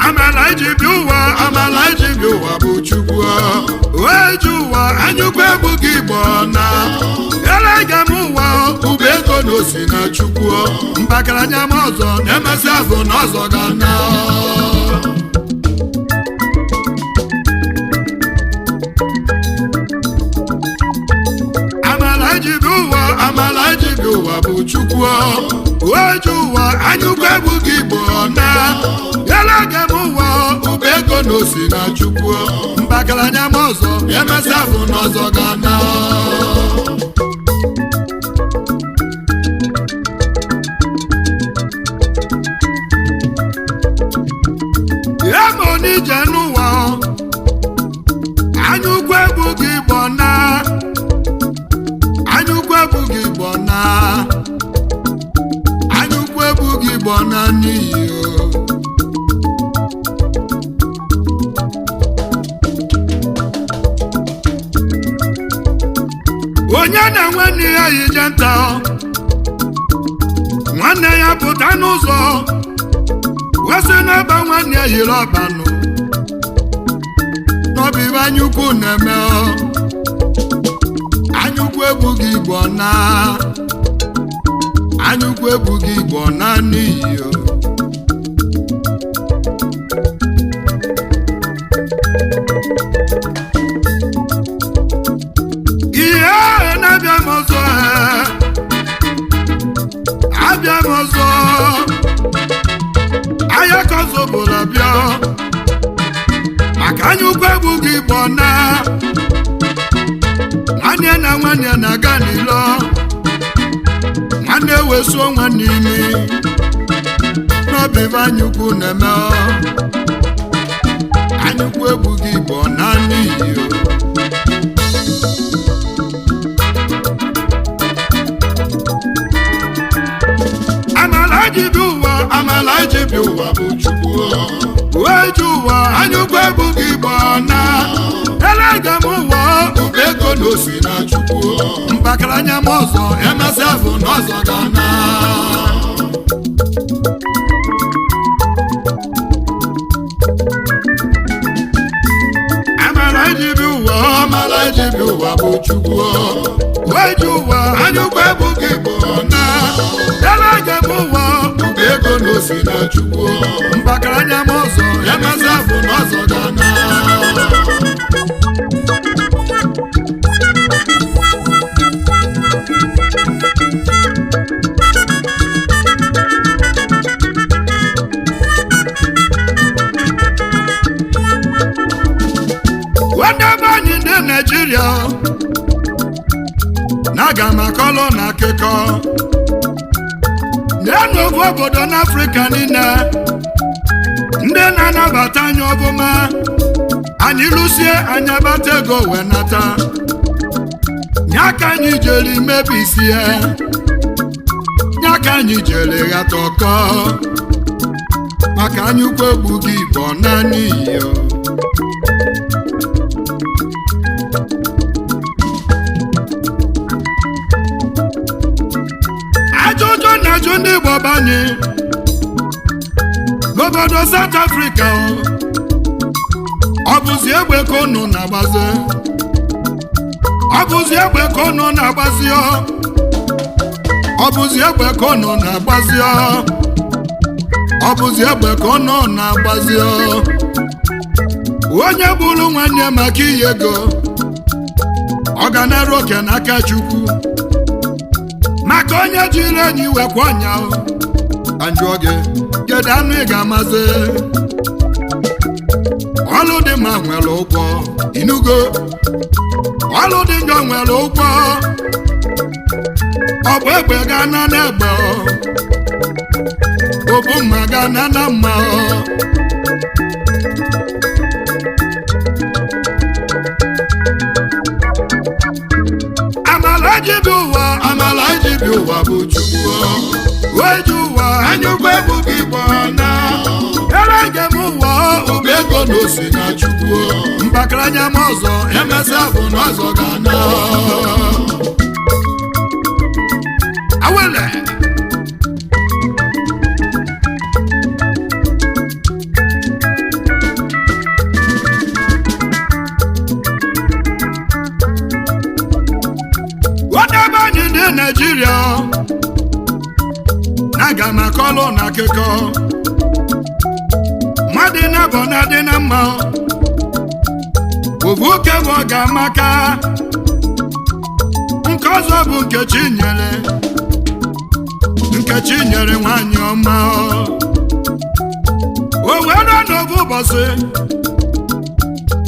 Amala iji bi ụwa, amala iji bi ụwa bụ Chukwu. Wee ji ụwa anyụkwa egwu gị Igbo na elega m ụwa ụba ego na osi na Chukwu. Mbakaranya m ọzọ na-emesi azụ na ọzọ ga na. Amala iji bi ụwa, amala iji bi ụwa bụ Chukwu. Wee ji ụwa anyụkwa egwu gị Igbo na elega m ụwa ụba ego na osi na Chukwu. Mbakaranya m ọzọ emesi azụ na ọzọ ga na. Ya ma onije n'ụwa, anya ukwu egwu gị Igbo na, anya ukwu egwu gị Igbo na, anya ukwu egwu gị Igbo na n'iyi o. Onye na nwanne ya yije nta, nwanne ya pụta n'ụzọ wesị n'ebe nwanne ya yiri ọbanụ n'ọbụ ibe anyukwu na-eme ọ. Anyukwu egbughị Igbo na, anyukwu egbughị Igbo na n'iyi o. Ihe ahụ na-abịa m ọzọ, abịa m ọzọ, ahịa ka ọzọ bụla bịa maka anya ukwu egbughị Igbo na nwanne na nwanne na-aga n'ilo, nwanne wesuo nwanne imi n'ọbụ ibe anya ukwu na-eme ọ. Anya ukwu egbughị Igbo na n'iyi o. Amala ji bi ụwa, amala ji bi ụwa bụ Chukwu. Wee ji ụwa anyụkwu egbughị Igbo na elega m ụwa ụba ego na osi na Chukwu. Mbakaranya m ọzọ emesịa afụ na ọzọ ga na. Amala ji bi ụwa, amala ji bi ụwa bụ Chukwu. Wee ji ụwa anyụkwu egbughị Igbo na elega m ụwa ụba ego na osi na Chukwu. Mbakaranya m ọzọ emesịa afụ na ọzọ ga na. Nwanne be anyị ndị Naijiria na-aga m akọlụ na akụkọ na-enu ofu obodo n'Afrịka niile ndị na-anabata anyị ọbụma, anyị lụsie anyị abata ego wee nata nya ka anyị jere mebisie, nya ka anyị jere ghata ọkọ maka anyị ukwu egbughị Igbo naanị iyo. Ajụjụ na-ajụ ndị Igbo banye n'obodo South Africa, ọ bụzi egbe ka unu na-agbazi? Ọ bụzi egbe ka unu na-agbazi? Ọ bụzi egbe ka unu na-agbazi? Ọ bụzi egbe ka unu na-agbazi? Onye gburu nwanne maka iyi ego, ọ ga na-eru oke n'aka Chukwu. Maka onye jiri enyi wekwa ọnya anjụọ gị, kedu anụ ị ga-amazi? Ọlụ dị mma nwere ụgwọ, inugo? Ọlụ dị njọ nwere ụgwọ. Ọ bụ egbe ga-ana n'egbe, obu mma ga-ana na mma. Amala ji bi ụwa, amala ji bi ụwa bụ Chukwu. Weji ụwa anyụkwu egwu gị gbọ na ere njem ụwa. Ụba ego na osi na Chukwu. Mbakara anya m ọzọ, emesịa bụ na ọzọ ga-ana. Awele. Wadebe anyị ndị Naijiria na-aga m akọlụ na akụkọ mmadụ na-abọ na adị na mma. Ovu oke bụ ọ ga-amaka. Nke ọzọ bụ Nkechi nyere, Nkechi nyere nwanyị ọma. O wee ruo n'obu ụbọchị,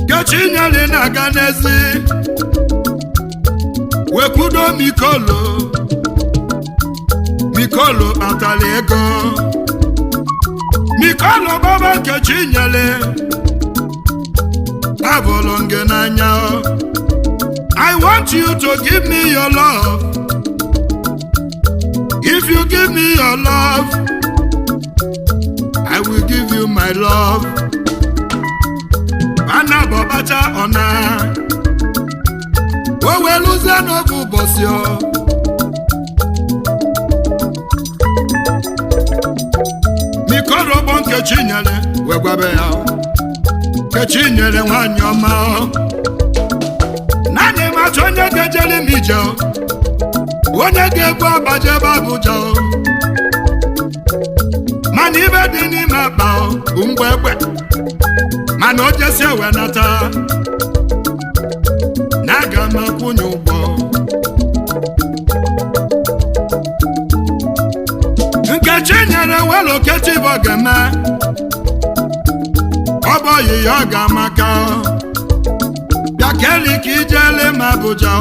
Nkechi nyere na-aga n'ezi wekwudo Mikolo. Mikolo kpatara ego. Mikolo baba, Nkechi nyere, abụrụ gị n'anya. I want you to give me your love. If you give me your love, I will give you my love. Ana bọbacha ọna o wee lụzie n'oge ụbọchị o Mikolo bụ Nkechi nyere wee gwabe ya, Nkechi nyere nwanyị ọma, naanị macha onye ga-ejere m ije, onye ga-ebu abaje ebe Abuja, mana ibe dị n'ime akpa bụ ngwa egbe, mana o jesi ewe nata na aga m akwụnye ụgwọ. Nkechi nyere weloketi bụ ga-eme ọ bụ oyi ya ọ ga-amaka. Bịa keli ka ijele m Abuja,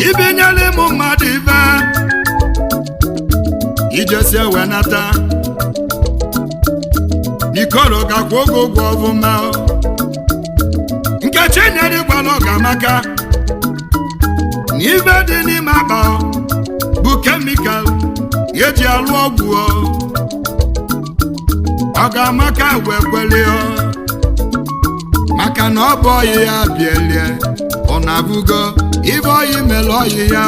ibinyere m mmadụ ibe ijesi ewe nata. Ikoro gakwa oge ụgwọ ọfụma. Nkechi nyere gwara ọgamaka na ibe dị n'ime akpa bụ chemical eji alụ ọgwụ. Ọ ga-amaka wee kwelie, maka na ọ bụ ọyị ya bielie. Ọ na-abụgo ibe ọyị mere ọyị ya.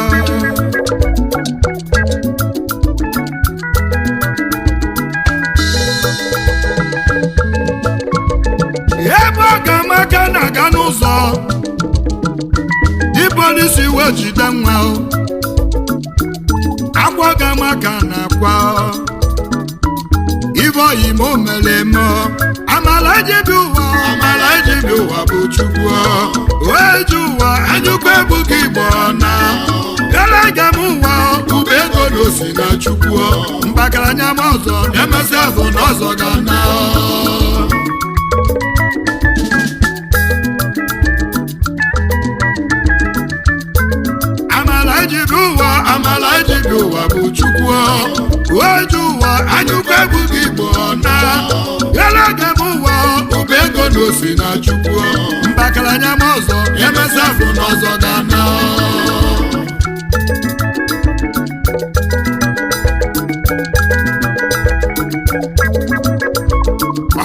Ebe ọ ga-amaka na-aga n'ụzọ, ndị polisi wee jide nwa. Akwa ga-amaka na-akwa ibe oyi ma o mere eme. Amala ejibi ụwa, amala ejibi ụwa bụ Chukwu. Wee ji ụwa anyụkwa ebughị igbo na elege m ụwa. Ụba ego na osi na Chukwu. Mbakaranya m ọzọ, emesịa bụ na ọzọ ga na. Amala ejibi ụwa, amala ejibi ụwa bụ Chukwu. Wee ji ụwa anyụkwa ebughị igbo na elege m ụwa. Ụba ego na osi na Chukwu. Mbakaranya m ọzọ, emesịa bụ na ọzọ ga na.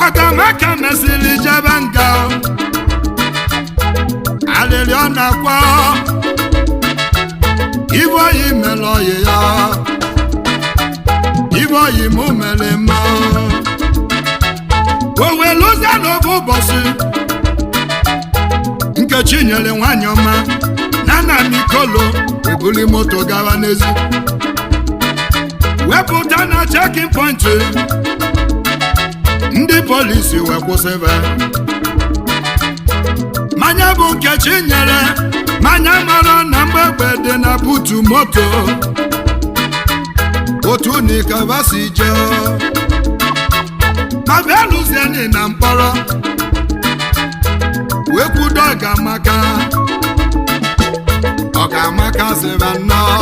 Ọgamaka mesịrị jebe nga. Alịrị ọ na-akwa ibe oyi mere oyi ya, ibe oyi mụ mere mma. O wee lụzie n'oge ụbọchị, Nkechi nyere nwanyị ọma na na Mikolo ebuli moto gawa n'ezi, wepụta na checking point. Ndị polisi wee kwụsịbe manya bụ Nkechi nyere manya mara na mgbegbe dị na boot moto. Otu nikaba si jee ma bịa lụzieni na mkpọrọ wee kwudo Ọgamaka. Ọgamaka sịba nnọọ,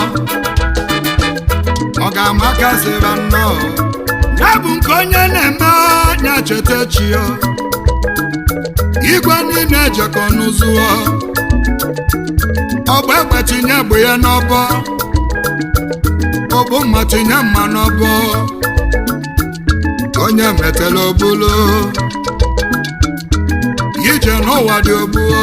Ọgamaka sịba nnọọ. Ya bụ nke onye na-eme anya cheta chi ya. Igwe niile ejekọ n'ụzụọ ọgba egbe tinye egbe ya n'ọbọ, ogbu mma tinye mma n'ọbọ. Onye metela obulu ije n'ụwa dị ogbuo.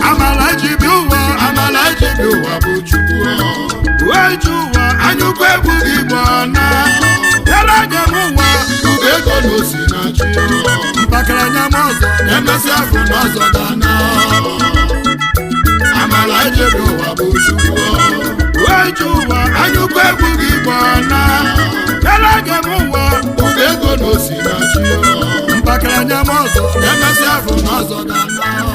Amala ji bi ụwa, amala ji bi ụwa bụ Chukwu. Uwe ji ụwa anyụkwa egwu gị bụ na bịara anya m ụwa ụga ego na osi na chi mpakara anya m ọzọ emesịa afọ na ọzọ ga na. Amala ji bi ụwa bụ Chukwu. Uwe ji ụwa anyụkwa egwu gị bụ na bịara anya m ụwa ụga ego na osi na chi mpakara anya m ọzọ emesịa afọ na ọzọ ga na.